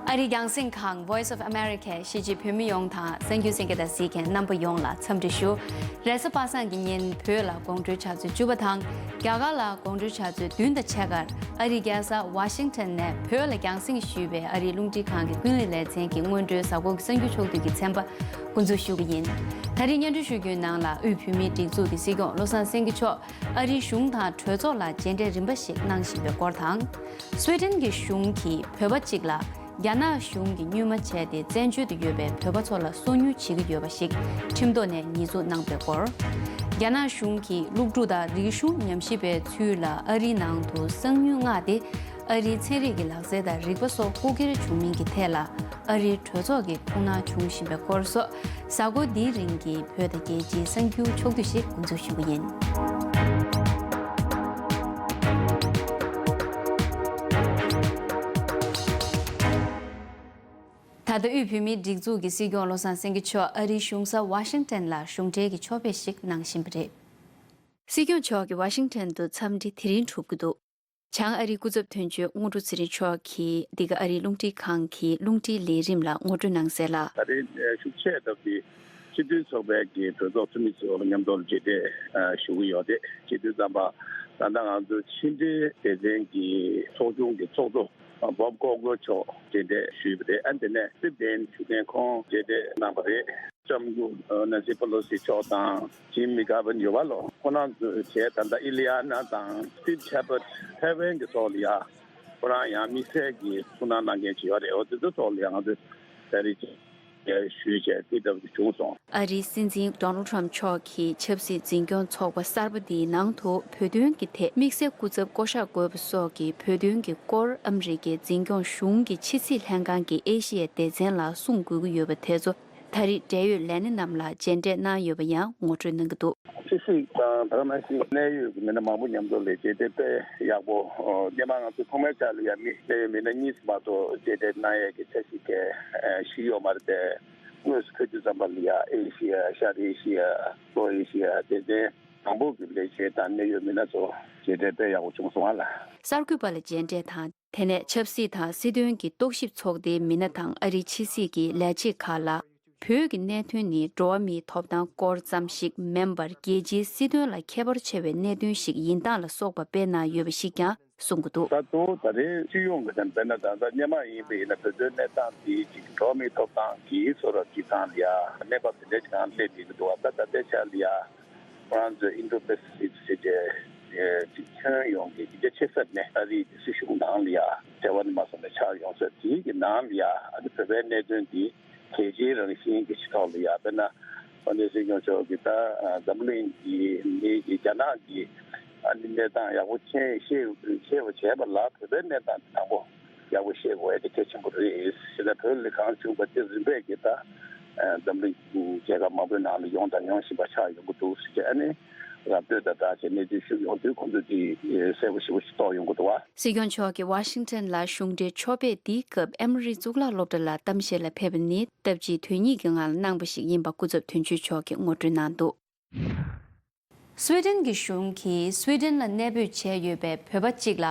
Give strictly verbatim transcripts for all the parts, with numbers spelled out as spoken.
ཨ་རིའི་རྒྱང་སྲིང་ཁང་Voice of America གཞིས་བྱེས་བོད་མི་ཡོངས་དང་གསར་འགྱུར་གསན་མཁན་དང་གཟིགས་མཁན་རྣམ་པ་ཡོངས་ལ་འཚམས་འདྲི་ཞུ། རེས་གཟའ་པ་སངས་ཀྱི་ཉིན་བོད་ལ་དགོང་དྲོའི་ཆུ་ཚོད་བཅུ་པ་དང་རྒྱ་གར་ལ་དགོང་དྲོའི་ཆུ་ཚོད་བདུན་དང་ཕྱེད་ཀར་ཨ་རིའི་རྒྱལ་ས་ཝ་ཤིང་ཊོན་ནས་བོད་ལ་རྒྱང་སྲིང་ཞུས་པའི་ཨ་རིའི་རླུང་འཕྲིན་ཁང་གི་ཀུན་གླེང་ལེ་ཚན་གྱི་སྔོན་འགྲོའི་གཟའ་འཁོར་གྱི་གསར་འགྱུར་ཕྱོགས་བསྡུས་ཀྱི་ཚན་པ་འགོ་འཛུགས་ཞུ་གི་ཡིན། ད་རིང་སྙན་སྒྲོན་ཞུ་རྒྱུའི་ནང་ལ་དབུས་བོད་མིའི་སྒྲིག་འཛུགས་ཀྱི་སྲིད་སྐྱོང་བློ་བཟང་སེང་གེ་མཆོག་ཨ་རིའི་གཞུང་དང་གྲོས་ཚོགས་ལ་མཇལ་འཕྲད་རིམ་པ་ཞིག་གནང་བཞིན་པའི་སྐོར་དང་། སུའེ་ཏེན་གྱི་གཞུང་གིས་བོད་པ་གཅིག་ལ་རྒྱ་ནག་གཞུང་གིས་གཉུལ་མ་བྱས་ཏེ་བཙན་བྱོལ་དུ་ཡོད་པའི་བོད་པ་ཚོ་ལ་སོ་ཉུལ་བྱེད་ཀྱི་ཡོད་པ་ཞིག་ཁྲིམས་ཐོག་ནས་ཉེས་འཛུགས་གནང་པའི་སྐོར། རྒྱ་ནག་གཞུང་གིས་སློབ་ཕྲུག་དང་རིག་གཞུང་ཉམས་ཞིབ་པའི་ཚུལ་ལ་ཨ་རིའི་ནང་དུ་གསང་ཉུལ་མངགས་ཏེ། ཨ་རིའི་ཚན་རིག་གི་ལག་རྩལ་དང་རིག་པ་སོགས་རྐུ་འཁྱེར་བྱུང་མིན་གྱི་ཐད་ལ་ཨ་རིའི་གྲོས་ཚོགས་ཀྱིས་ཐུགས་སྣང་བྱུང་བཞིན་པའི་སྐོར་སོགས་གཟའ་འཁོར་འདིའི་རིང་གི་བོད་དང་རྒྱལ་སྤྱིའི་གསར་འགྱུར་ཕྱོགས་བསྡུས་ཤིག་འགོ་འཛུགས་ཞུ་གི་ཡིན། ད་ལྟ་དབུས་བོད་མིའི་སྒྲིག་འཛུགས་ཀྱི་སྲིད་སྐྱོང་བློ་བཟང་སེང་གེ་མཆོག་ཨ་རིའི་གཞུང་ས་ཝ་ཤིང་ཊོན་ལ་གཞུང་འབྲེལ་གྱི་ཕྱོགས་ཕེབས་ཤིག་གནང་བཞིན་པ་རེད། སྲིད་སྐྱོང་མཆོག་གིས་ཝ་ཤིང་ཊོན་དུ་འཚམས་འདྲི་དེ་རིང་གྲུབ་ཀྱི་འདུག་བྱང་ཨ་རིའི་སྐུ་ཚབ་དོན་གཅོད་དངོས་གྲུབ་ཚེ་རིང་མཆོག་གིས་འདི་ག་ཨ་རིའི་རླུང་འཕྲིན་ཁང་གི་རླུང་འཕྲིན་ལས་རིམ་ལ་ངོ་སྤྲོད་གནང་གསལ་ལ། ད་རེས་ཤུགས་ཆེ་སྟབས་ཀྱིས་སྤྱི་མཐུན་ཚོགས་པའི་གི་གྲོས་ཚོགས་འཐུས་མི་ཚོ་མཉམ་དུ་མཇལ་འཕྲད་ཞུ་གི་ཡོད་དེ། སྤྱི་མཐུན་ཚོགས་པ་ད་ལྟ་ང་ཚོ་ཕྱི་འབྲེལ་སྡེ་ཚན་གྱི་ཚོགས་ཆུང་གི་ཚོགས་གཙོ་བོབ་ཀོག་རོ་མཆོག་མཇལ་འཕྲད་ཞུས་པ་རེད། ཨ་དེ་ནས་སི་པེན་ཞུ་མཁན་ཁོང་མཇལ་འཕྲད་གནང་བ་རེད། ལྕམ་སྐུ་ནན་སི་པེ་ལོ་སི་མཆོག་དང་ཇིམ་མི་ཀར་བིན་ཡོད་པ་ལོ། ཁོང་རྣམ་ཚོ་བྱས་ད་ལྟ་ཨི་ལི་ཡ་ན་དང་སི་ཊིབ་ཤེ་པར་ཐའེ་ཝན་གྱི་ཐོག་ལ་ཡ་ཁོ་རང་ཡང་དམིགས་བསལ་གྱི་ཐུགས་སྣང་གནང་མཁན་ཅིག་ཡོད་རེད། འོ་དེ་ཚོ་ཐོག་ལ་ཡ་ང་ཚོས་ད་རེས་ཞུས་བྱས་དེ་ལྟ་བུ་བྱུང་སོང་། ཨ་རིའི་སྲིད་འཛིན་ཌོ་ནལ་ཊམ་མཆོག་གིས་ཆབ་སྲིད་འཛིན་སྐྱོང་ཚོགས་པ་གསར་པ་འདིའི་ནང་དུ་བོད་དོན་གྱི་ཐད་དམིགས་བསལ་སྐུ་ཚབ་བསྐོ་གཞག་དགོས་པ་སོགས་ཀྱི་བོད་དོན་གྱི་སྐོར་ཨ་མི་རི་ཀའི་འཛིན་སྐྱོང་གཞུང་གི་ཕྱི་སྲིད་ལྷན་ཁང་གི་ཨེ་ཤི་ཡའི་སྡེ་ཚན་ལ་གསུང་དགོས་ཀྱི་ཡོད་པ་དེ་ཚོ། ད་རེས་འབྲེལ་ཡོད་ལས་སྣེ་རྣམས་ལ་མཇལ་འཕྲད་གནང་ཡོད་པ་ཡང་ངོ་སྤྲོད་གནང་གི་འདུག་ཕྱི་སྲིད་དང་ད་ག་ནང་བཞིན་གནད་ཡོད་ཀྱི་མི་སྣ་མང་པོ་མཉམ་དུ་ལས་བྱེད་དེ་དཔེ་ཡག་པོ། སྔོན་མ་ང་ཚོ་ཐོག་མའི་ཆར་ལ་ཡང་མི་གནད་ཡོད་མི་སྣ་གཉིས་མ་གཏོགས་མཇལ་འཕྲད་གནང་ཡས་ཀྱི་འཆར་གཞི་གལ་ཞིག་ཡོད་མ་རེད་དེ། དངོས་སུ་ཕེབས་དུས་ཙམ་པ་ལ་ཡང་ཨེ་ཤི་ཡ། ཤར་ཨེ་ཤི་ཡ། ལྷོ་ཨེ་ཤི་ཡ། དེ་ཚོའི་དང་པོ་གི་ལས་བྱེད་དང་གནད་ཡོད་མི་སྣ་ཚོ་མཇལ་འཕྲད་དཔེ་ཡག་པོ་བྱུང་སོང་ཨ་ལ། གསར་འགོད་པ་ལ་མཇལ་འཕྲད་དང་། དེ་ནས་ཆབ་སྲིད་དང་སྲིད་དོན་གྱི་རྟོག་ཞིབ་ཚོགས་སྡེའི་མི་སྣ་དང་ཨ་རིའི་ཕྱི་སྲིད་ཀྱི་ལས་བྱེད་ཁག་ལ། བོད་ཀྱི་གནད་དོན་ནི་འགྲོ་བ་མིའི་ཐོབ་ཐང་སྐོར་ཙམ་ཞིག་མིན་པར་རྒྱལ་སྤྱིའི་སྲིད་དོན་ལ་ཁྱད་པར་ཆེ་བའི་གནད་དོན་ཞིག་ཡིན་སྟངས་ལ་སོགས་པ་སྤེལ་གནང་ཡོད་པ་ཞིག་ཀྱང་གསུང་གི་འདུག་ད་དུང་ད་རེས་སྤྱི་ཡོངས་ཀྱི་དེ་དཔེར་ན་ད་ལྟ་སྔོན་མ་ཡིན་པ་ཡིན་ན་བོད་དོན་གནས་སྟངས་དེ་ཅིག་འགྲོ་བ་མིའི་ཐོབ་ཐང་གི་སོ་རབ་ཅིག་ཐང་ལ་ཡ་གནས་བབ་དེ་འདྲ་ཅིག་གང་སླེབས་མེད་ཀྱི་འདུག་ད་ད་ལྟའི་ཆ་ལ་ཡ། ང་ཚོའི་ཨིན་ཌོ་པེ་སི་ཕིག་ཟེར་ཏེ་ཅིག་ཁྱོན་ཡོངས་ཀྱི་རྒྱ་ཆེ་ས་ནས་ཨ་རིའི་སྲིད་གཞུང་ནང་ལ་ཡ་འབྲེལ་བ་ནི་མ་སོང་ནས་ཆགས་ཡོང་ས་དེའི་གི་ནང་ལ་ཡ་ཨ་ནི་བོད་པའི་གནད་དོན་འདི་གལ་ཆེའི་རང་བཞིན་གྱི་ཆེད་ཐོག་ལ་ཡ་དཔེར་ན་ཨ་ནི་སྲིད་སྐྱོང་མཆོག་གིས་ད་འཛམ་གླིང་གི་མི་གི་རྒྱ་ནག་གི་ཨ་ནི་གནས་སྟངས་ཡག་པོ་མཁྱེན་ཤེས་ཤེས་པ་བྱས་པ་ལ་བོད་པའི་གནས་སྟངས་དེ་དང་པོ། ཡག་པོ་ཤེས་དགོས་ཡ་དེ་གལ་ཆེན་པོ་རེད། ཞེ་ན་བོད་ལ་གང་བྱུང་བ་དེ་རིམ་པས་ཀྱི་ད་འཛམ་གླིང་རྒྱལ་ཁབ་མང་པོའི་ནང་ལ་ཡོང་དང་ཡོང་བཞིན་པ་ཆགས་ཡོང་གི་འདུག་ཟེར་གྱི་ཨ་ནི་ར་སྤྲོད་དང་སྦྲགས་བྱས་གནས་ཚུལ་ཞུ་ཡོང་དུས་ཁོང་ཚོས་དེ་གསལ་པོ་ཞེ་པོ་ཞིག་རྟོགས་ཡོང་གི་འདུག་བ། སྲིད་སྐྱོང་མཆོག་གིས་ཝ་ཤིང་ཊོན་ལ་གཞུང་འབྲེལ་ཕྱོགས་ཕེབས་འདིའི་སྐབས་ཨེ་མོ་རི་གཙུག་ལག་སློབ་གྲྭ་ལ་གཏམ་བཤད་ལ་ཕེབས་པ་ནི་སྟབས་གཅིག་དོན་གཉིས་ཀྱི་ངང་ལ་གནང་བ་ཞིག་ཡིན་པ་སྐུ་ཚབ་དོན་གཅོད་མཆོག་གིས་ངོ་སྤྲོད་གནང་འདུག་སུའེ་ཏེན་གྱི་གཞུང་གིས་སུའེ་ཏེན་ལ་གནས་སྤོས་བྱས་ཡོད་པའི་བོད་པ་གཅིག་ལ་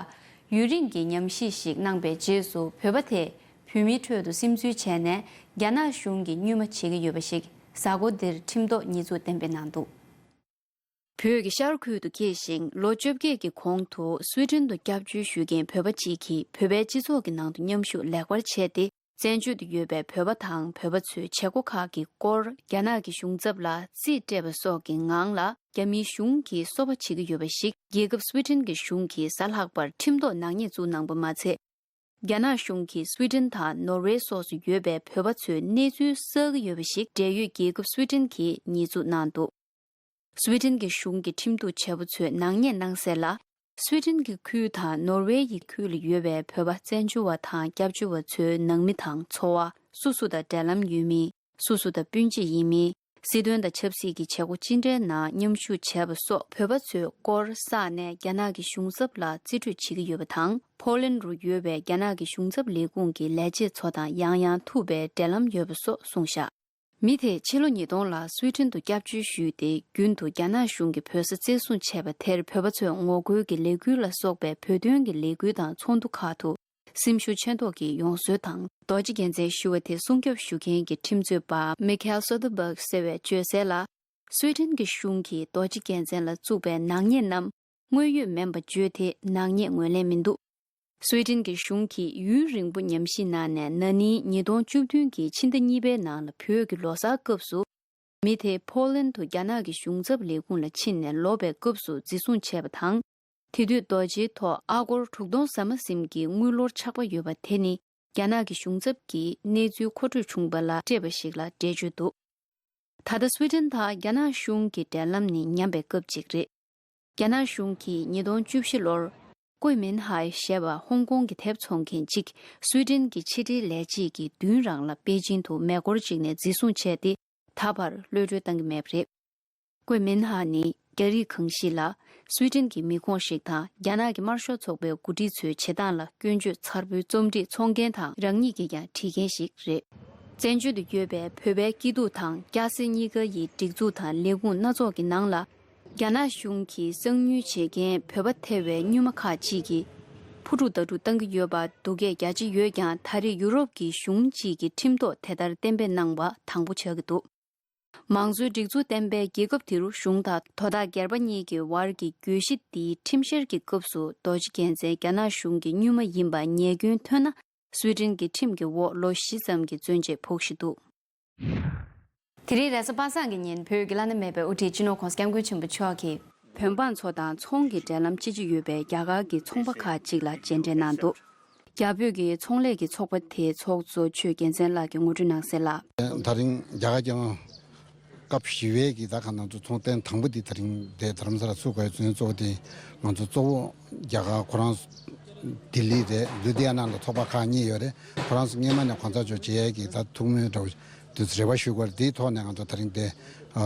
ཡུན་རིང་གི་ཉམས་ཞིབ་ཞིག་གནང་པའི་རྗེས་སུ་བོད་པ་དེས་བོད་མིའི་ཁྲོད་དུ་སིམ་འཛུལ་བྱས་ནས་རྒྱ་ནག་གཞུང་གིས་གཉུལ་མ་བྱེད་ཀྱི་ཡོད་པ་ཞིག་གཟའ་འཁོར་འདིར་ཁྲིམས་ཐོག་ཉེས་འཛུགས་གཏན་འབེབས་གནང་འདུག་བོད་ཀྱི་ཤར་ཁུལ་དུ་སྐྱེས་ཤིང་ལོ་བཅོ་བརྒྱད་ཀྱི་གོང་དུ་སུའེ་ཏེན་དུ་སྐྱབས་བཅོལ་ཞུ་མཁན་བོད་པ་གཅིག་གིས་བོད་པའི་སྤྱི་ཚོགས་ཀྱི་ནང་དུ་མཉམ་ཞུགས་ལེགས་པར་བྱས་ཏེ། བཙན་བྱོལ་དུ་ཡོད་པའི་བོད་པ་དང་བོད་པ་ཚོའི་བྱེད་སྒོ་ཁག་གི་སྐོར་རྒྱ་ནག་གི་གཞུང་ཚབ་ལ་རྩིས་སྤྲད་པ་སོགས་ཀྱི་ངང་ལ་རྒྱ་མིའི་གཞུང་གིས་སོ་པ་བྱེད་ཀྱི་ཡོད་པ་ཞིག་རྒྱལ་ཁབ་སུའེ་ཏེན་གྱི་གཞུང་གིས་གཟའ་ལྷག་པར་ཁྲིམས་ཐོག་ནག་ཉེས་བཙུགས་གནང་པ་མ་ཚད། རྒྱ་ནག་གཞུང་གིས་སུའེ་ཏེན་དང་ནོར་ཝེ་སོགས་སུ་ཡོད་པའི་བོད་པ་ཚོའི་གནས་ཚུལ་བསགས་ཀྱི་ཡོད་པ་ཞིག་འབྲེལ་ཡོད་རྒྱལ་ཁབ་སུའེ་ཏེན་གྱིས་ཉེས་འཛུགས་གནང་འདུག་སུའེ་ཏེན་གྱི་གཞུང་གི་ཁྲིམས་གཏུག་བྱེད་པོ་ཚོས་ནག་ཉེས་གནང་གསལ་ལ། སུའེ་ཏེན་གྱི་ཁུལ་དང་ནོར་ཝེ་ཡི་ཁུལ་ལ་ཡོད་པའི་བོད་པ་བཙན་བྱོལ་བ་དང་སྐྱབས་བཅོལ་བ་ཚོའི་ནང་མི་དང་འཚོ་བ། སུ་སུ་དང་འབྲེལ་ལམ་ཡོད་མིན། སུ་སུ་དང་སྤུན་མཆེད་ཡིན་མིན། སྲིད་དོན་དང་ཆབ་སྲིད་ཀྱི་བྱེད་སྒོ་ཅི་འདྲའི་ནང་མཉམ་ཞུགས་བྱས་པ་སོགས་བོད་པ་ཚོའི་སྐོར་བསགས་ནས་རྒྱ་ནག་གི་གཞུང་ཚབ་ལ་རྩིས་སྤྲོད་བྱེད་ཀྱི་ཡོད་པ་དང་། ཕོ་ལན་རུ་ཡོད་པའི་རྒྱ་ནག་གི་གཞུང་ཚབ་ལས་ཁུངས་ཀྱི་ལས་བྱེད་ཚོ་དང་ཡང་ཡང་ཐུག་པའི་འབྲེལ་ལམ་ཡོད་པ་སོགས་གསུངས་བཞག་མི་དེས་ཕྱི་ལོ་ཉིས་སྟོང་ལ་སུའེ་ཏེན་དུ་སྐྱབས་བཅོལ་ཞུས་ཏེ། རྒྱུན་དུ་རྒྱ་ནག་གཞུང་གིས་བོད་ས་བཙན་བཟུང་བྱས་པ་དེར་བོད་པ་ཚོས་ངོ་རྒོལ་གྱི་ལས་འགུལ་ལ་སོགས་པའི་བོད་དོན་གྱི་ལས་འགུལ་དང་ཚོགས་འདུ་ཁག་ཏུ་ སེམས་ཤུགས་ཆེ་མདོག་གིས་ཡོངས་གསོལ་དང་རྡོ་རྗེ་རྒྱལ་མཚན་ཞུ་བ་དེ་སྲུང་སྐྱོབ་ཞུ་མཁན་གྱི་ཁྲིམས་རྩོད་པ་མི་ཁེལ་སོ་ཏི་བྷག་ཟེར་བས་བརྗོད་གསལ་ལ། སུའེ་ཏེན་གྱི་གཞུང་གིས་རྡོ་རྗེ་རྒྱལ་མཚན་ལ་བཙུགས་པའི་ནག་ཉེས་རྣམས་དངོས་ཡོད་མིན་པ་བརྗོད་དེ་ནག་ཉེས་ངོས་ལེན་མི་འདུག་སུའེ་ཏེན་གྱི་གཞུང་གིས་ཡུན་རིང་པོ་ཉམས་ཞིབ་གནང་ནས་ན་ནིང་ཉིས་སྟོང་བཅུ་བདུན་གྱི་ཕྱི་ཟླ་གཉིས་པའི་ནང་ལ་བོད་ཀྱི་ལོ་གསར་སྐབས་སུ། མི་དེ་ཕོ་ལན་དུ་རྒྱ་ནག་གི་གཞུང་ཚབ་ལས་ཁུངས་ལ་ཕྱིན་ནས་ལོག་པའི་སྐབས་སུ་འཛིན་བཟུང་བྱས་པ་དང་། དེ་དུས་རྡོ་རྗེའི་ཐོག་ཨ་སྒོར་དྲུག་སྟོང་ཟ་མ་ཟིན་གྱི་དངུལ་ལོར་ཆག་པ་ཡོད་པ་དེ་ནི་རྒྱ་ནག་གི་གཞུང་ཚབ་ཀྱིས་གནས་ཚུལ་མཁོ་སྤྲོད་བྱུང་བ་ལ་སྤྲད་པ་ཞིག་ལ་འགྲེལ་བརྗོད་འདུག་ད་ལྟ་སུའེ་ཏེན་དང་རྒྱ་ནག་གཞུང་གི་འབྲེལ་ལམ་ནི་ཉམས་པའི་སྐབས་ཅིག་རེད། རྒྱ་ནག་གཞུང་གིས་ཉིས་སྟོང་བཅུ་བཞི་ལོར། ཀུའེ་མིན་ཧའེ་ཞེས་པ་ཧོང་ཀོང་གི་དེབ་འཚོང་མཁན་གཅིག་སུའེ་ཏེན་གྱི་ཕྱི་དྲིལ་ལས་བྱེད་ཀྱིས་བདུན་རང་ལ་པེ་ཅིང་དུ་མེ་འཁོར་གཅིག་ནས་འཛིན་བཟུང་བྱས་ཏེ། ད་བར་གློད་གྲོལ་བཏང་གི་མེད་པ་རེད། ཀུའེ་མིན་ཧ་ནི་རྒྱ་རིགས་གང་ཞིག་ལ། སུའེ་ཏེན་གྱི་མི་ཁོངས་ཤིག་དང་རྒྱ་ནག་གི་དམར་ཤོག་ཚོགས་པའི་འགོ་ཁྲིད་ཚོའི་བྱེད་སྟངས་ལ་སྐྱོན་བརྗོད་མཚར་པོའི་རྩོམ་སྒྲིག་ཚོགས་མཁན་དང་རང་ཉིད་ཀྱིས་ཀྱང་བྲིས་མཁན་ཞིག་རེད། བཙན་བྱོལ་དུ་ཡོད་པའི་བོད་པའི་སྐྱིད་སྡུག་དང་སྐྱ་སེར་གཉིས་ཀ་ཡི་སྒྲིག་འཛུགས་དང་ལས་ཁུངས་སྣ་ཚོགས་ཀྱི་ནང་ལ། རྒྱ་ནག་གཞུང་གིས་གསང་ཉུལ་བྱེད་མཁན་བོད་པ་ཐེ་བའི་སྨྱུག་མ་ཁག་ཅིག་གིས་ཕུ་དཀྲུག་ཟླ་དཀྲུག་བཏང་གི་ཡོད་པ་སྡུག་སྐད་རྒྱ་ཆེ་ཡོད་ཀྱང་། ད་རེས་ཡུ་རོབ་ཀྱི་གཞུང་གཅིག་གིས་ཁྲིམས་ཐོག་དེ་ལྟར་གཏན་འབེབས་གནང་བ་དང་པོ་ཆགས་ཀྱི་འདུག་མང་གཙོའི་སྒྲིག་འཛུགས་གཏན་འབེབས་རྒྱལ་ཁབ་དེ་རུ་གཞུང་དང་དོ་བདག་སྒེར་པ་གཉིས་ཀྱི་བར་གྱི་གྱོད་གཞི་འདིའི་ཁྲིམས་བཤེར་གྱི་སྐབས་སུ་རྡོ་རྗེ་རྒྱལ་མཚན་རྒྱ་ནག་གཞུང་གི་སྨྱུག་མ་ཡིན་པ་ཉེས་སྐྱོན་ཐོན་ན། སུའེ་ཏེན་གྱི་ཁྲིམས་ཀྱི་འོག་ལོ་བཞི་ཙམ་གྱི་བཙོན་འཇལ་ཕོག་བཞིན་འདུག་དེ་རིང་རེས་གཟའ་པ་སངས་ཀྱི་ཉིན་བོད་ཀྱི་བླ་ན་མེད་པའི་དབུ་ཁྲིད་སྤྱི་ནོར་༧གོང་ས་༧སྐྱབས་མགོན་ཆེན་པོ་མཆོག་གིས། བོད་འབངས་ཚོ་དང་ཚོང་གི་འབྲེལ་ལམ་ཅི་ཆེ་ཡོད་པའི་རྒྱ་གར་གྱི་ཚོང་པ་ཁག་ཅིག་ལ་མཇལ་འཕྲད་གནང་འདུག་རྒྱ་བོད་ཀྱི་ཚོང་ལས་ཀྱི་ཚོགས་པ་དེའི་ཚོགས་གཙོ་ཆོས་རྒྱལ་མཚན་ལགས་ཀྱིས་ངོ་སྤྲོད་གནང་གསལ་ལ། ད་རིང་རྒྱ་གར་གྱི་སྐབས་བཞི་པའི་གི་ད་ག་ང་ཚོ་ཚོང་རྟེན་དང་པོ་འདི་ད་རིང་དེ་རྡ་རམ་ས་ལ་ཚུགས་དགོས་ཚུན་གཙོ་བོ་དེ་ང་ཚོ་གཙོ་བོ་རྒྱ་གར་ཁོ་རང་ལྡི་ལི་རེད། ལུ་དྷི་ཡ་ན་ལ་ཚོགས་པ་ཁག་གཉིས་ཡོད་རེད། ཁོ་རང་ཚོ་སྔས་མ་ནས་གོང་ས་མཆོག་མཇལ་ཡས་ཀྱི་ད་ཐུགས་སྨོན་འདྲ་བོ་དུས་རེ་བ་ཞུ་དགོས་རེད། དེའི་ཐོག་ནས་ང་ཚོ་ད་རིང་དེ་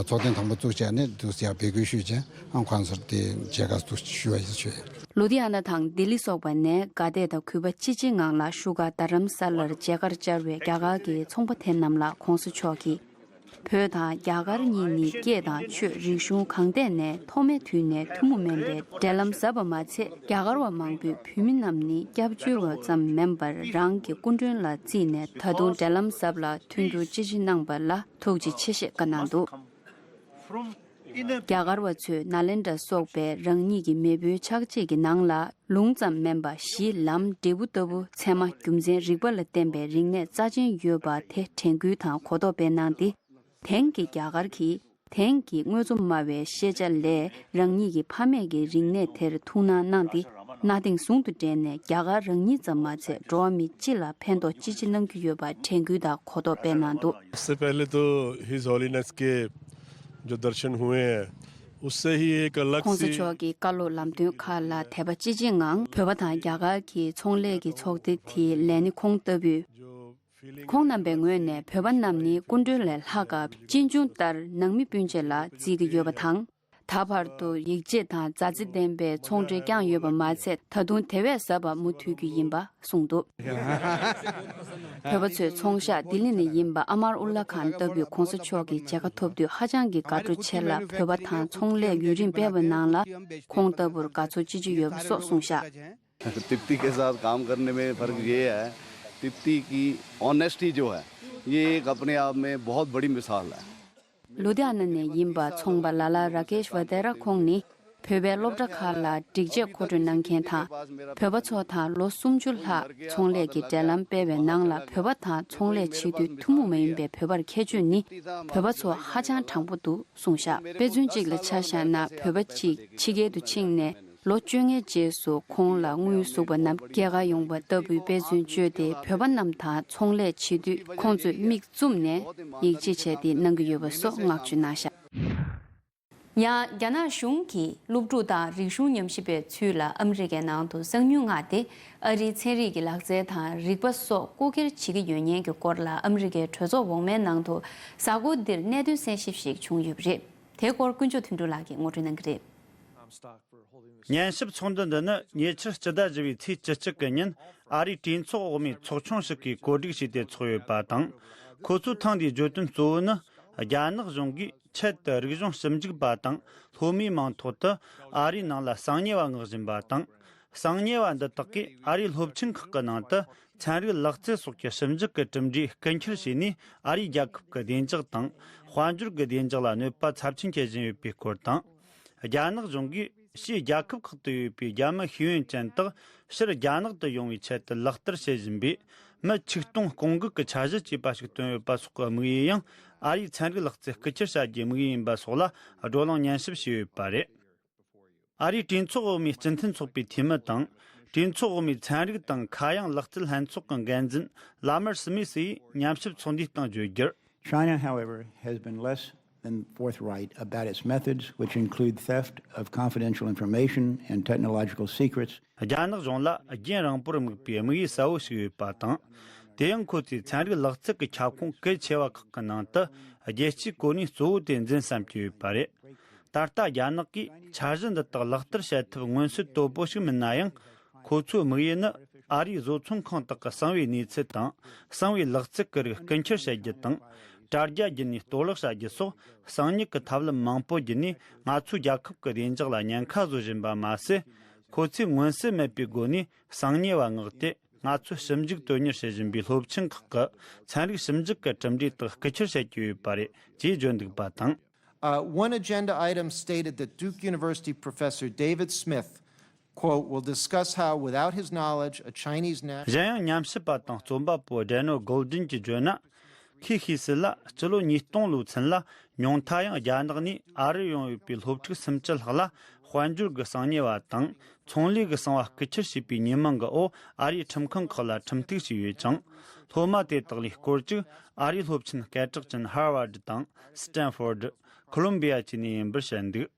ཚོགས་ཐེངས་དང་པོ་བཙུགས་བྱས་ནས་དུས་ཡར་འབོད་སྐུལ་ཞུས་བྱས་ཨང་ཁོ་རང་ཚོར་དེ་མཇལ་ཁ་ཐུགས་ཞུ་བ་ཡིན་ཞུས། ལུ་དྷི་ཡ་ན་དང་ལྡི་ལི་སོགས་པ་ནས་དགའ་དད་དང་གུས་པ་ཅི་ཆེའི་ངང་ལ་བཞུགས་སྒར་རྡ་རམ་ས་ལར་མཇལ་ཁར་བཅར་བའི་རྒྱ་གར་གྱི་ཚོང་པ་དེ་རྣམས་ལ་གོང་ས་མཆོག་གིས། བོད་དང་རྒྱ་གར་གཉིས་ནི་སྐད་དང་ཆོས་རིག་གཞུང་གང་ཐད་ནས་ཐོག་མའི་དུས་ནས་ཐུན་མོང་མིན་པའི་འབྲེལ་ལམ་ཟབ་པ་མ་ཚད། རྒྱ་གར་བ་མང་པོས་བོད་མི་རྣམས་ནི་སྐྱབས་བཅོལ་བ་ཙམ་མིན་པར་རང་གི་སྐུ་མགྲོན་ལ་བརྩིས་ནས་ད་དུང་འབྲེལ་ལམ་ཟབ་ལ་མཐུན་འགྱུར་ཅི་ཆེ་གནང་བ་ལ་ཐུགས་རྗེ་ཆེ་ཞེས་བཀའ་གནང་འདུག་རྒྱ་གར་བ་ཚོས་ནཱ་ལེནྡྲ་སོགས་པའི་རང་ཉིད་ཀྱི་མེས་པོའི་ཕྱག་རྗེས་ཀྱི་ནང་ལ། ལུང་ཙམ་མིན་པ་གཞི་ལམ་འབྲས་བུ་ལྟ་བུ་ཚད་མ་རྒྱུ་མཚན་རིག་པ་ལ་བརྟེན་པའི་རིག་གནས་རྩ་ཆེན་ཡོད་པ་དེ་དྲན་སྐུལ་དང་གོ་རྟོགས་སྤེལ་གནང་སྟེ། དེང་གི་རྒྱ་གར་གྱིས་དེང་གི་དངོས་གཙོ་སྨྲ་བའི་ཤེས་བྱ་ལས་རང་ཉིད་ཀྱི་ཕ་མེས་ཀྱི་རིག་གནས་དེར་ཐུགས་སྣང་གནང་སྟེ། གནའ་དེང་ཟུང་དུ་འབྲེལ་ནས་རྒྱ་གར་རང་ཉིད་ཙམ་མ་ཚད་འགྲོ་བ་མི་སྤྱི་ལ་ཕན་ཐོགས་ཅི་ཆེ་གནང་རྒྱུ་ཡོད་པ་དྲན་སྐུལ་དང་གོ་རྟོགས་སྤེལ་གནང་འདུག इससे पहले तो हिज हॉलीनेस के जो दर्शन हुए हैं, उससे ही एक अलग सी གོང་ས་མཆོག་གི་བཀའ་སློབ་ལམ་སྟོན་ཁག་ལ་དད་པ་ཅི་ཆེའི་ངང་བོད་པ་དང་རྒྱ་གར་གྱི་ཚོང་ལས་ཀྱི་ཚོགས་སྡེ་དེའི་ལས་སྣེ་ཁོང་ལྟ་བུས། ཁོང་རྣམ་པའི་ངོས་ནས་བོད་པ་རྣམས་ནི་སྐུ་མགྲོན་ལས་ལྷག་སྐབས་གཅེན་གཅུང་ལྟར་ནང་མི་སྤུན་མཆེད་ལ་བརྩི་གི་ཡོད་པ་དང་། ད་བར་དུ་ཡིད་ཆེས་དང་མཛའ་བརྩེ་ལྡན་པའི་ཚོང་འབྲེལ་བསྐྱངས་ཡོད་པ་མ་ཚད། ད་དུང་དེ་བས་ཟབ་པ་མུ་མཐུད་རྒྱུ་ཡིན་པ་གསུངས་འདུག་བོད་པ་ཚོའི་ཚོང་ཤག་ལྡི་ལི་ནས་ཡིན་པ་ཨ་མར་ཨུ་ལ་ཁཱན་ལྟ་བུས་གོང་ས་མཆོག་གི་མཇལ་ཁ་ཐོབ་དུས་ཧ་ཅང་གི་དགའ་སྤྲོ་ཆེ་ལ། བོད་པ་དང་ཚོང་ལས་ཡུན་རིང་སྤེལ་བའི་ནང་ལ་ཁོང་ལྟ་བུར་དགའ་ཚོར་ཅི་ཆེ་ཡོད་པ་སོགས་གསུངས་བཞག तिप्ती के साथ काम करने में फ़र्क ये है, तिप्ती की ऑनेस्टी जो है, ये एक अपने आप में बहुत बड़ी मिसाल है। ལུ་དྷི་ཡ་ན་ནས་ཡིན་པ་ཚོང་པ་ལ་ལ་ར་ཀེཤ་ཝ་དེ་ར་ཁོང་ནི་བོད་པའི་སློབ་གྲྭ་ཁག་ལ་སྒྲིག་ཆས་མཁོ་སྤྲོད་གནང་མཁན་དང་། བོད་པ་ཚོ་དང་ལོ་སུམ་ཅུ་ལྷག་ཚོང་ལས་ཀྱི་འབྲེལ་ལམ་སྤེལ་བའི་ནང་ལ། བོད་པ་དང་ཚོང་ལས་བྱེད་དུས་ཐུན་མོང་མ་ཡིན་པའི་བོད་པར་ཁྱད་ཆོས་ནི་བོད་པ་ཚོ་ཧ་ཅང་དྲང་པོ་འདུག་གསུངས་བཞག་དཔེ་མཚོན་གཅིག་ལ་ཆ་བཞག་ན། བོད་པ་གཅིག་ཕྱི་རྒྱལ་དུ་ཕྱིན་ནས། ལོ་བཅོ་ལྔའི་རྗེས་སུ་ཁོང་ལ་དངུལ་ཟུག་པ་རྣམས་སྐྱེལ་ག་ཡོང་བ་ལྟ་བུའི་དཔེ་མཚོན་བརྗོད་དེ། བོད་པ་རྣམས་དང་ཚོང་ལས་བྱེད་དུས་ཁོང་ཚོས་མིག་བཙུམ་ནས་ཡིད་ཆེས་བྱས་ཏེ་གནང་གི་ཡོད་པ་སོགས་བསྔགས་བརྗོད་གནང་བཞག་ཡང་རྒྱ་ནག་གཞུང་གིས་སློབ་ཕྲུག་དང་རིག་གཞུང་ཉམས་ཞིབ་པའི་ཚུལ་ལ་ཨ་མི་རི་ཀའི་ནང་དུ་གསང་ཉུལ་མངགས་ཏེ། ཨ་རིའི་ཚན་རིག་གི་ལག་རྩལ་དང་རིག་པ་སོགས་རྐུ་འཁྱེར་བྱེད་ཀྱི་ཡོད་ཉེན་གྱི་སྐོར་ལ། ཨ་མི་རི་ཀའི་གྲོས་ཚོགས་འོག་མའི་ནང་དུ་གཟའ་འཁོར་འདིར་གནད་དོན་གསན་ཞིབ་ཞིག་བྱུང་ཡོད་པ་རེད། དེའི་སྐོར་དཀོན་མཆོག་དོན་གྲུབ་ལགས་ཀྱིས་ངོ་སྤྲོད་གནང་གི་རེད། ཉན་ཞིབ་ཚོགས་འདུ་འདི་ནི་ཉེ་ཆར་སྤྱི་ཟླ་བཞི་པའི་ཚེས་བཅུ་གཅིག་གི་ཉིན་ཨ་རིའི་གྲོས་ཚོགས་འོག་མའི་ཚོགས་ཆུང་ཞིག་གིས་གོ་སྒྲིག་བྱས་ཏེ་ཚོགས་ཡོད་པ་དང་། ཁོ་ཚོའི་ཐེངས་འདིའི་བརྗོད་དོན་གཙོ་བོ་ནི། རྒྱ་ནག་གཞུང་གིས་ཆེད་དུ་རིག་གཞུང་ཞིབ་འཇུག་པ་དང་སློབ་མའི་མིང་ཐོག་ཏུ་ཨ་རིའི་ནང་ལ་གསང་ཉུལ་བ་མངགས་བཞིན་པ་དང་། གསང་ཉེ་བ་འདི་དག་གིས་ཨ་རིའི་སློབ་ཆེན་ཁག་གི་ནང་དུ་ཚན་རིག་ལག་རྩལ་སོགས་ཀྱི་ཞིབ་འཇུག་གི་གྲུབ་འབྲས་རྐུ་འཁྱེར་བྱས་ནས། ཨ་རིའི་རྒྱལ་ཁབ་ཀྱི་བདེ་འཇགས་དང་དཔལ་འབྱོར་གྱི་བདེ་འཇགས་ལ་གནོད་པ་ཚབས་ཆེན་བསྐྱལ་བཞིན་ཡོད་པའི་སྐོར་དང་། རྒྱ་ནག་གཞུང་གིས་ཕྱིའི་རྒྱལ་ཁབ་ཁག་ཏུ་ཡོད་པའི་རྒྱ་མི་ཤེས་ཡོན་ཅན་དག་ཕྱིར་རྒྱ་ནག་ཏུ་ཡོང་བའི་ཆེད་དུ་ལག་བསྟར་བྱེད་བཞིན་པའི་མི་ཆིག་སྟོང་སྐོང་འགུག་གི་འཆར་གཞི་བཅས་པ་ཞིག་བཏོན་ཡོད་པ་སོགས་ཀྱི་དམིགས་ཡུལ་ཡང་ཨ་རིའི་ཚན་རིག་ལག་རྩལ་རྐུ་འཁྱེར་བྱ་རྒྱུའི་དམིགས་ཡུལ་ཡིན་པ་སོགས་ལ་བགྲོ་གླེང་ཉན་ཞིབ་བྱས་ཡོད་པ་རེད། ཨ་རིའི་གྲོས་ཚོགས་འོག་མའི་སྤྱི་མཐུན་ཚོགས་པའི་འཐུས་མི་དང་། གྲོས་ཚོགས་འོག་མའི་ཚན་རིག་དང་མཁའ་དབྱིངས་ལག་རྩལ་ལྷན་ཚོགས་ཀྱི་འགན་འཛིན་ལ་མར་སི་མི་སི་ཡིས་ཉམས་ཞིབ་ཚོགས་འདུའི་སྟེང་བརྗོད་རྒྱུར། China, however, has been less than forthright about its methods, which include theft of confidential information and technological secrets. རྒྱ་ནག་གཞུང་ལ་རྒྱུན་རིང་པོར་དམིགས་པའི་དམིགས་ཡུལ་གསལ་བོ་ཞིག་ཡོད་པ་དང་། དེ་ཡང་ཁོ་ཚོས་ཚན་རིག་ལག་རྩལ་གྱི་ཁྱབ་ཁོངས་གལ་ཆེ་བ་ཁག་གི་ནང་དུ་རྒྱལ་སྤྱིའི་གོ་གནས་གཙོ་བོ་དེ་འཛིན་བསམ་གྱི་ཡོད་པ་རེད། ད་ལྟ་རྒྱ་ནག་གིས་འཆར་གཞི་འདི་དག་ལག་བསྟར་བྱེད་ཐབས་མངོན་གསལ་དོད་པོ་ཞིག་མིན་ན་ཡང་། ཁོ་ཚོའི་དམིགས་ཡུལ་ནི་ཨ་རིའི་བཟོ་ཚོང་ཁང་དག་གི་གསང་བའི་གནས་ཚུལ་དང་། གསང་བའི་ལག་རྩལ་གྱི་རིགས་རྐུ་འཁྱེར་བྱ་རྒྱུ་དང་། དྲ་རྒྱ་བརྒྱུད་ནས་གཏོར་བརླག་བྱ་རྒྱུ་སོགས་གསང་ཉུལ་གྱི་ཐབས་ལམ་མང་པོ་བརྒྱུད་ནས་ང་ཚོའི་རྒྱལ་ཁབ་ཀྱི་བདེ་འཇགས་ལ་ཉེན་ཁ་བཟོ་བཞིན་པ་མ་ཟད། ཁོ་ཚོས་མངོན་གསལ་མེད་པའི་སྒོ་ནས་གསང་ཉེ་བ་མངགས་ཏེ། ང་ཚོས་ཞིབ་འཇུག་དོན་གཉེར་བྱེད་བཞིན་པའི་སློབ་ཆེན་ཁག་གི་ཚན་རིག་ཞིབ་འཇུག་གི་གྲུབ་འབྲས་དག་རྐུ་འཁྱེར་བྱེད་ཀྱི་ཡོད་པ་རེད་ཅེས་བརྗོད་འདུག་པ་དང་། Uh, one agenda item stated that Duke University professor David Smith, quote, will discuss how, without his knowledge, a Chinese national གཞན་ཡང་ཉམས་ཞིབ་པ་དང་རྩོམ་པ་པོ་ཌེ་ནོ་གོལ་ཌིན་གྱིས་བརྗོད་ན། ཁོས་ཤེས་གསལ་ལ། སྤྱི་ལོ་ཉིས་སྟོང་ལོའི་ཚུན་ལ་ཉུང་མཐའ་ཡང་རྒྱ་ནག་ནས་ཨ་རིར་ཡོང་ཡོད་པའི་སློབ་ཕྲུག་སུམ་ཅུ་ལྷག་ལ་དཔལ་འབྱོར་གྱི་གསང་ཉེ་བ་དང་ཚོང་ལས་ཀྱི་གསང་བ་རྐུ་འཁྱེར་བྱས་པའི་ཉེས་མིང་གི་འོག་ཨ་རིའི་ཁྲིམས་ཁང་ཁག་ལ་ཁྲིམས་གཏུག་བྱས་ཡོད་ཅིང་། སློབ་མ་དེ་དག་ལས་སྐོར་ཅིག་ཨ་རིའི་སློབ་ཆེན་སྐད་གྲགས་ཅན་ཧར་ཝར་ཌི་དང་སི་ཏན་ཧྥོར་ཌི། ཁོ་ལོམ་བི་ཡ་བཅས་ནས་ཡིན་པར་བཤད་འདུག་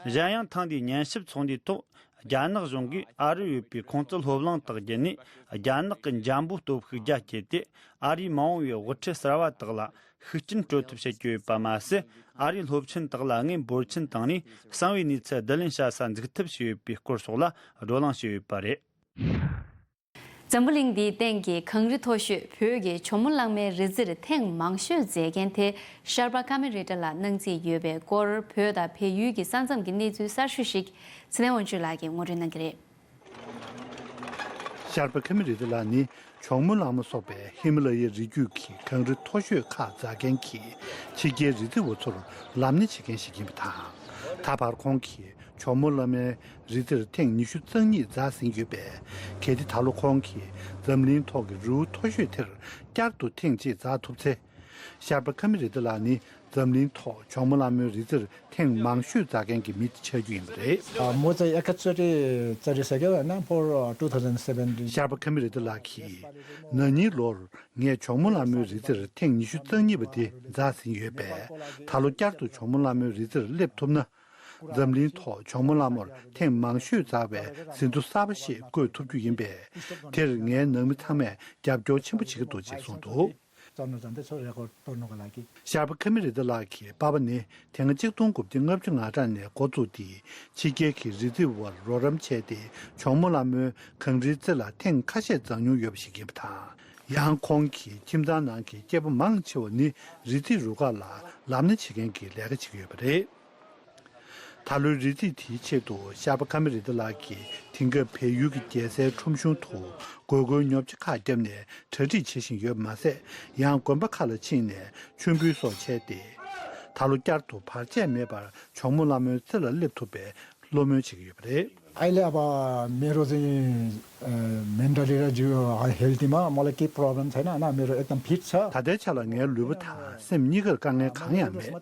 གཞན་ཡང་ཐེངས་འདིའི་ཉན་ཞིབ་ཚོགས་འདུའི་ཐོག་རྒྱ་ནག་གཞུང་གིས་ཨ་རིར་ཡོད་པའི་ཁོང་ཚོའི་སློབ་གླིང་དག་བརྒྱུད་ནས་རྒྱ་ནག་གི་འཇམ་པོའི་སྟོབས་ཤུགས་རྒྱ་བསྐྱེད་དེ། ཨ་རིའི་མ་འོངས་པའི་དབུ་ཁྲིད་གསར་བ་དག་ལ་ཤུགས་རྐྱེན་སྤྲོད་ཐབས་བྱེད་ཀྱི་ཡོད་པ་མ་ཟད། ཨ་རིའི་སློབ་ཆེན་དག་ལ་དངུལ་འབོར་ཆེན་བཏང་ནས་གསང་བའི་གནས་ཚུལ་བསྡུ་ལེན་བྱ་ས་འཛུགས་ཐབས་བྱས་ཡོད་པའི་སྐོར་སོགས་ལ་བགྲོ་གླེང་བྱས་ཡོད་པ་རེད། འཛམ་བུ་གླིང་འདིའི་སྟེང་གི་གངས་རི་མཐོ་ཤོས་བོད་ཀྱི་ཇོ་མོ་གླང་མའི་རི་རྩེར་ཐེངས་མང་ཤོས་མཛད་མཁན་དེ་ཤར་པ་ཀ་མེ་རི་ཏྲ་ལགས་གནང་རྩིས་ཡོད་པའི་སྐོར། བོད་དང་བལ་ཡུལ་གྱི་ས་མཚམས་ཀྱི་གནས་ཚུལ་གསར་ཤོས་ཤིག་ཚེ་བརྟན་དབང་ཕྱུག་ལགས་ཀྱིས་ངོ་སྤྲོད་གནང་གི་རེད། ཤར་པ་ཀ་མེ་རི་ཏྲ་ལགས་ནི་ཇོ་མོ་གླང་མ་སོགས་པའི་ཧི་མ་ལ་ཡའི་རི་རྒྱུད་ཀྱི་གངས་རི་མཐོ་ཤོས་ཁག་འཛེག་མཁན་གྱི་ཕྱི་རྒྱལ་རི་རྩེ་བ་ཚོར་ལམ་སྣེ་བྱེད་མཁན་ཞིག་ཡིན་པ་དང་། ད་བར་ཁོང་གིས་ཇོ་མོ་གླང་མའི་རི་རྩེར་ཐེངས་ཉི་ཤུ་རྩ་གཉིས་འཛེག་ཟིན་ཡོད་པས། གལ་ཏེ་ད་ལོ་ཁོང་གིས་འཛམ་གླིང་ཐོག་གི་རི་བོ་མཐོ་ཤོས་དེར་བསྐྱར་དུ་ཐེངས་གཅིག་འཛེག་ཐུབ་ཚེ། ཤར་པ་ཀ་མེ་རི་ཏྲ་ལགས་ནི་འཛམ་གླིང་ཐོག་ཇོ་མོ་གླང་མའི་རི་རྩེར་ཐེངས་མང་ཤོས་འཛེག་མཁན་གྱི་མི་དེ་ཆགས་རྒྱུ་ཡིན་པ་རེད། ཨ། མོ་ཙེ་ཨེ་ཀ་ཙི་ཏི་ཙི་ཏི་ཟེར་གྱི་ཡོད་ན་for two thousand seventeen། ཤར་པ་ཀ་མེ་རི་ཏྲ་ལགས་ཀྱིས། ན་ནིང་ལོར་ངས་ཇོ་མོ་གླང་མའི་རི་རྩེར་ཐེངས་ཉི་ཤུ་རྩ་གཉིས་པ་དེ་འཛེག་ཟིན་ཡོད་པས། ད་ལོ་བསྐྱར་དུ་ཇོ་མོ་གླང་མའི་རི་རྩེར་སླེབས་ཐུབ་ན། འཛམ་གླིང་ཐོག་ཇོ་མོ་གླང་མར་ཐེངས་མང་ཤོས་འཛེག་པའི་ཟིན་ཐོ་གསར་པ་ཞིག་བཀོད་ཐུབ་རྒྱུ་ཡིན་པས། དེར་ངའི་ནང་མི་ཚང་མས་རྒྱབ་སྐྱོར་ཆེན་པོ་བྱེད་ཀྱི་འདུག་ཅེས་གསུངས་འདུག། ཤར་པ་ཀ་མེ་རི་ཏྲ་ལགས་ཀྱི་པ་ཕ་ནི་དེ་སྔ་གཅིག་སྟོང་དགུ་བརྒྱ་ལྔ་བཅུ་ང་གྲངས་ནས་འགོ་བཙུགས་ཏེ། ཕྱི་རྒྱལ་གྱི་རི་རྩེ་བར་རོགས་རམ་བྱས་ཏེ། ཇོ་མོ་གླང་མའི་གངས་རིའི་རྩེ་ལ་ཐེངས་ཁ་ཤས་འཛེག་མྱོང་ཡོད་པ་ཞིག་ཡིན་པ་དང་། ཡང་ཁོང་གིས་ཁྱིམ་ཚང་ནང་གི་སྐྱེས་པ་མང་ཆེ་བ་ནི་རི་རྩེའི་རུ་ཁག་ལ་ལམ་སྣེ་བྱེད་མཁན་གྱི་ལས་ཀ་བྱེད་ཀྱི་ཡོད་པ་རེད། ད་ལོའི་རི་རྩེ་དེའི་ཆེད་དུ་ཤར་པ་ཀ་མེ་རི་ཏྲ་ལགས་ཀྱིས་དེང་སྐབས་བལ་ཡུལ་གྱི་རྒྱལ་སའི་ཁྲོམ་གཞུང་དུ་དགོས་མཁོའི་ཉོ་ཆ་ཁག་བརྒྱབ་ནས་གྲ་སྒྲིག་བྱེད་བཞིན་ཡོད་པ་མ་ཟད། ཡང་དགོན་པ་ཁག་ལ་ཕྱིན་ནས་མཆོད་འབུལ་སོགས་བྱས་ཏེ། ད་ལོ་བསྐྱར་དུ་བར་ཆད་མེད་པར་ཇོ་མོ་གླང་མའི་རྩེ་ལ་སླེབས་ཐུབ་པའི་བློ་སྨོན་བྱེད་ཀྱི་ཡོད་པ་རེད། अहिले अब मेरो चाहिँ मेन्टली र जिउ हेल्थमा मलाई केही प्रब्लम छैन होइन। मेरो एकदम फिट छ। ད་ལྟའི་ཆ་ལ་ངའི་ལུས་པོ་དང་སེམས་གཉིས་ཀར་དཀའ་ངལ་གང་ཡང་མེད།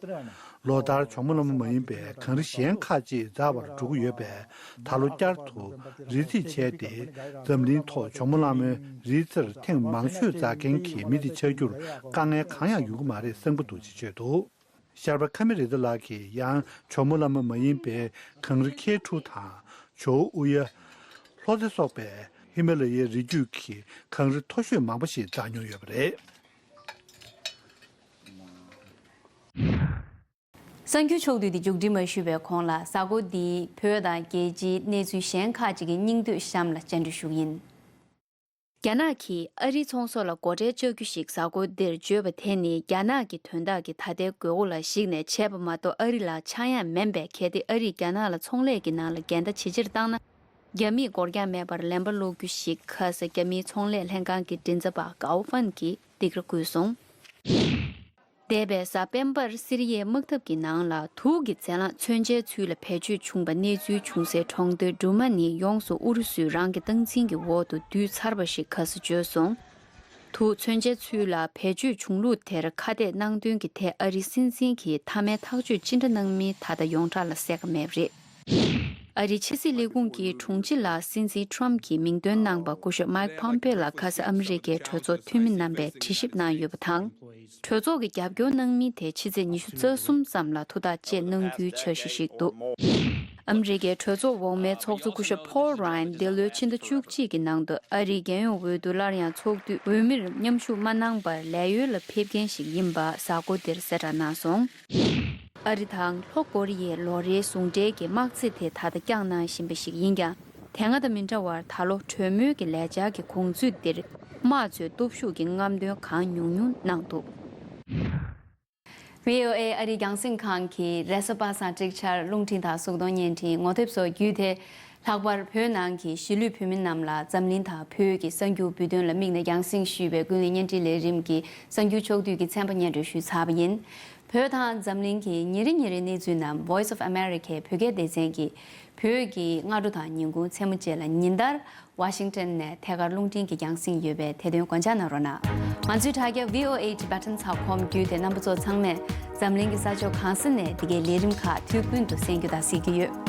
ལོ་ལྟར་ཇོ་མོ་གླང་མ་མ་ཡིན་པའི་གངས་རི་གཞན་ཁག་ཅིག་འཛེག་པར་འགྲོ་གི་ཡོད་པས། ད་ལོ་བསྐྱར་དུ་རི་རྩེ་བྱས་ཏེ། འཛམ་གླིང་ཐོག་ཇོ་མོ་གླང་མའི་རི་རྩེར་ཐེངས་མང་ཤོས་འཛེག་མཁན་གྱི་མི་དེ་ཆགས་རྒྱུར་དཀའ་ངལ་གང་ཡང་ཡོང་གི་མ་རེད་བསམ་གྱི་འདུག་ཅེས་བརྗོད་འདུག། ཤར་པ་ཀ་མེ་རི་ཏྲ་ལགས་ཀྱིས་ཡང་ཇོ་མོ་གླང་མ་མ་ཡིན་པའི་གངས་རི་ཁེ་ཁྲུ་དང་ཇོ་ཨུ་ཡ། ལྷོ་རྩེ་སོགས་པའི་ཧི་མ་ལ་ཡའི་རི་རྒྱུད་ཀྱི་གངས་རི་མཐོ་ཤོས་མང་པོ་ཞིག་འཛེག་མྱོང་ཡོད་པ་རེད། གསར་འགྱུར་ཕྱོགས་བསྡུས་འདི་མཇུག་སྒྲིལ་མ་ཞུས་པའི་གོང་ལ། གཟའ་འཁོར་འདིའི་བོད་དང་རྒྱལ་སྤྱིའི་གནས་ཚུལ་གཞན་ཁག་ཅིག་གི་སྙིང་བསྡུས་གཤམ་ལ་སྤྱན་འབུལ་ཞུ་གི་ཡིན། རྒྱ་ནག་གིས་ཨ་རིའི་ཚོང་ཟོག་ལ་སྒོ་ཁྲལ་གཅོག་རྒྱུ་ཞིག་གཟའ་འཁོར་འདིར་བརྗོད་པ་དེ་ནི། རྒྱ་ནག་གི་དོན་དག་གི་ད་ལྟའི་དགོས་མཁོ་ལ་གཞིགས་ནས་བྱས་པ་མ་གཏོགས། ཨ་རི་ལ་ཆག་ཡང་མིན་པས། གལ་ཏེ་ཨ་རིས་རྒྱ་ནག་ལ་ཚོང་ལས་ཀྱི་ནང་ལ་འགལ་ཟླ་ཇེ་ཆེར་བཏང་ན། རྒྱ་མིས་འགོར་འགྱངས་མེད་པར་ལན་པ་སློག་རྒྱུ་ཞིག་ཁ་ས་རྒྱ་མིའི་ཚོང་ལས་ལྷན་ཁང་གི་མགྲིན་ཚབ་པ་ཀའོ་ཧྥན་གྱིས་སྡིགས་ར་བསྐུལ་སོང་། འདས་པའི་གཟའ་སྤེན་པར་སི་རི་ཡའི་དམག་འཐབ་ཀྱི་ནང་ལ་དུག་གི་རྫས་ལངས་མཚོན་ཆའི་ཚུལ་ལ་བེད་སྤྱོད་བྱུང་བ་གནས་ཚུལ་བྱུང་སའི་གྲོང་སྡེ་འབྲུ་མ་ནི་ཡོངས་སུ་ཨུ་རུ་སུས་རང་གི་སྟངས་འཛིན་གྱི་འོག་ཏུ་བསྡུས་ཚར་བ་ཞིག་ཁ་ས་བརྗོད་སོང་། དུག་མཚོན་ཆའི་ཚུལ་ལ་བེད་སྤྱོད་བྱུང་ལུགས་དེར་ཁ་གཏད་གནང་དོན་གྱི་ཐད་ཨ་རིའི་སྲིད་འཛིན་གྱིས་མཐའ་མའི་ཐག་གཅོད་ཅི་འདྲ་གནང་མིན་ད་ལྟ་ཡོངས་གྲགས་ལ་གསལ་ཁ་མེད་པ་རེད། ཨ་རིའི་ཕྱི་སྲིད་ལས་ཁུངས་ཀྱི་དྲུང་ཆེ་ལ་སྲིད་འཛིན་ཁྲོམ་གྱིས་མིང་འདོན་གནང་པ་སྐུ་ཞབས་མཱིག་ཕོམ་པེ་ལ་ཁ་ས་ཨ་མི་རི་ཀའི་གྲོས་ཚོགས་འཐུས་མི་རྣམ་པས་དྲི་ཞིབ་གནང་ཡོད་པ་དང་། གྲོས་ཚོགས་ཀྱི་རྒྱབ་སྐྱོར་གནང་མིན་དེ་ཕྱི་ཚེས་ཉི་ཤུ་རྩ་གསུམ་ཙམ་ལ་ཐུགས་ཐག་བཅད་གནང་རྒྱུའི་འཆར་གཞི་ཞིག་འདུག་ཨ་མི་རི་ཀའི་གྲོས་ཚོགས་འོག་མའི་ཚོགས་གཙོ་སྐུ་ཞབས་ཕོལ་རཱ་ཡན་འདི་ལོའི་ཕྱི་ཟླ་བཅུ་གཅིག་གི་ནང་དུ་ཨ་རིའི་རྒྱལ་ཡོངས་འོས་བསྡུ་སླར་ཡང་ཚོགས་དུས་འོས་མིར་མཉམ་ཞུགས་མ་གནང་བར་ལས་ཡོལ་ལ་ཕེབས་མཁན་ཞིག་ཡིན་པ་གཟའ་འཁོར་འདིར་གསལ་བསྒྲགས་གནང་སོང་། ཨ་རི་དང་ལྷོ་ཀོ་རི་ཡའི་ལོ་རེའི་ཟུང་འབྲེལ་གྱི་དམག་རྩེད་དེ་ད་ལྟ་བསྐྱངས་གནང་བཞིན་པ་ཞིག་ཡིན་ཀྱང་། དེ་སྔ་དང་མི་འདྲ་བར་ད་ལོ་གྲོས་མོལ་གྱི་ལས་འཆར་གྱི་གོང་ཚུད་འདིར་དམག་ཚོས་སྟོབས་ཤུགས་ཀྱི་རྔམ་སྟོན་གང་ཉུང་ཉུང་གནང་འདུག་ཝི་ཨོ་ཨེ་ཨ་རིའི་རྒྱང་སྲིང་ཁང་གི་རེས་གཟའ་པ་སངས་ཀྲིག་ཆར་རླུང་འཕྲིན་དང་གཟུགས་མཐོང་བརྙན་འཕྲིན་ངོ་དེབ་སོགས་བརྒྱུད་དེ། ལྷག་པར་བོད་ནང་གི་གཞིས་ལུས་བོད་མི་རྣམས་ལ་འཛམ་གླིང་དང་བོད་ཀྱི་གསར་འགྱུར་འབུལ་དོན་ལ་དམིགས་ནས་རྒྱང་སྲིང་ཞུས་པའི་ཀུན་གླེང་བརྙན་འཕྲིན་ལས་རིམ་གྱི་གསར་འགྱུར་ཕྱོགས་བསྡུས་ཀྱི་ཚན་པ་སྙན་སྒྲོན་ཞུས་ཚར་བ་ཡིན། བོད་དང་འཛམ་གླིང་གི་ཉིན་རེ་ཉིན་རེའི་གནས་ཚུལ་རྣམས་Voice of America བོད་སྐད་སྡེ་ཚན་གྱིས་བོད་ཀྱི་སྔ་དྲོ་དང་ཉིན་གུང་མཚན་མོ་བཅས་ལ་ཉིན་ལྟར་ཝ་ཤིང་ཊོན་ནས་ཐད་ཀར་རླུང་འཕྲིན་གྱིས་རྒྱང་སྲིང་ཡོད་པས་དེ་དོན་དགོངས་འཇགས་གནང་རོགས་གནང་། ང་ཚོའི་དྲ་རྒྱ་V O A Tibetan ཚགས་ཁོམ་བརྒྱུད་དེ་རྣམ་པ་ཚོ་ཚང་མས་འཛམ་གླིང་གི་ས་ཕྱོགས་གང་ས་ནས་འདི་གའི་ལས་རིམ་ཁག་དུས་ཀུན་ཏུ་གསན་རྒྱུ་དང་གཟིགས་རྒྱུ་ཡོད།